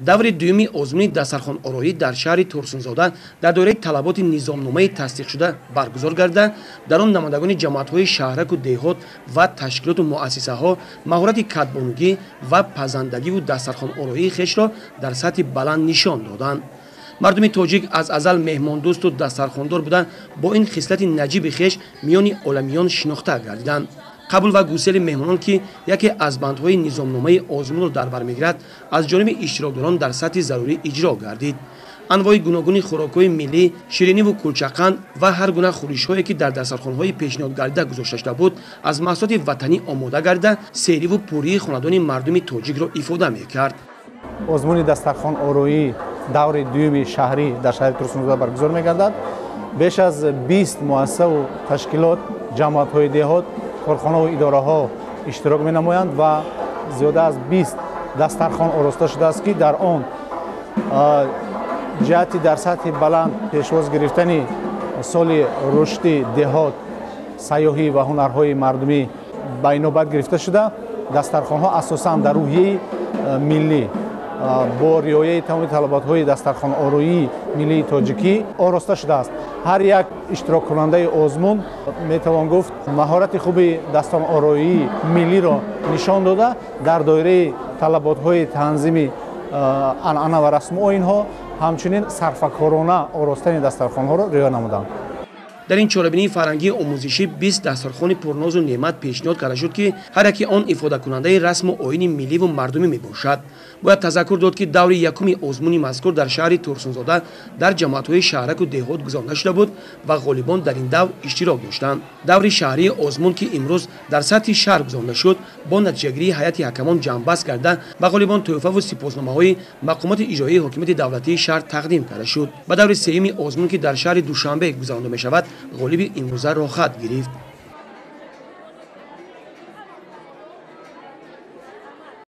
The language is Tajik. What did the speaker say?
Даври дуюми озмуни дастархонороӣ дар шаҳри Турсунзода дар доираи талаботи низомномаи тасдиқшуда баргузор гардида, дар он намояндагони ҷамоатҳои шаҳраку деҳот ва ташкилоту муассисаҳо маҳорати кадбонугӣ ва пазандагиву дастархонороии хешро дар сатҳи баланд нишон доданд. Мардуми тоҷик аз азал меҳмондӯсту дастархондор буда, бо ин хислати наҷиби хеш миёни оламиён шинохта гардиданд. Қабул ва гусели меҳмонон, ки яке аз бандҳои низомномаи озмунро дар бар мегирад, аз ҷониби иштирокдорон дар сатҳи зарурӣ иҷро гардид. Анвои гуногуни хӯрокҳои миллӣ, шириниву кулчақанд ва ҳар гуна хӯришҳое, ки дар дастархонҳои пешниҳодгардида гузошта шуда буд, аз маҳсулоти ватанӣ омода гардида, сериву пурии хонадони мардуми тоҷикро ифода мекард. Озмуни дастархонороӣ даври дуюми шаҳрӣ дар шаҳри Турсунзода баргузор мегардад. Беш аз 20 муассисаву ташкилот, ҷамоатҳои деҳот, корхонаву идораҳо иштирок менамоянд ва зиёда аз 20 дастархон ороста шудааст, ки дар он ҷиҳати дар сатҳи баланд пешвоз гирифтани соли рушди деҳот, сайёҳӣ ва ҳунарҳои мардумӣ ба инобат гирифта шуда, дастархонҳо асосан дар рӯҳияи миллӣ бо риояи тамоми талаботҳои дастархонороии миллии тоҷикӣ ороста шудааст. Ҳар як иштироккунандаи озмун, метавон гуфт, маҳорати хуби дастархонороии миллиро нишон дода, дар доираи талаботҳои танзими анъана ва расму оинҳо, ҳамчунин сарфакорона оростани дастархонҳоро риоя намуданд. Дар ин чорабинии фарҳангии омӯзишӣ 20 дастархони пурнозу неъмат пешниҳод карда шуд, ки ҳар яке он ифодакунандаи расму оини милливу мардумӣ мебошад. Бояд тазаккур дод, ки даври якуми озмуни мазкур дар шаҳри Турсунзода дар ҷамоатҳои шаҳраку деҳот гузаронида шуда буд ва ғолибон дар ин давр иштирок доштанд. Даври шаҳрии озмун, ки имрӯз дар сатҳи шаҳр гузаронида шуд, бо натиҷагирии ҳайати ҳакамон ҷамъбаст карда, ба ғолибон тӯҳфаву сипосномаҳои мақомоти иҷроии ҳокимияти давлатии шаҳр тақдим карда шуд. Ба даври сеюми озмун, ки дар шаҳри Душанбе гузаронида мешавад, ғолиби имрӯза роҳхат гирифт.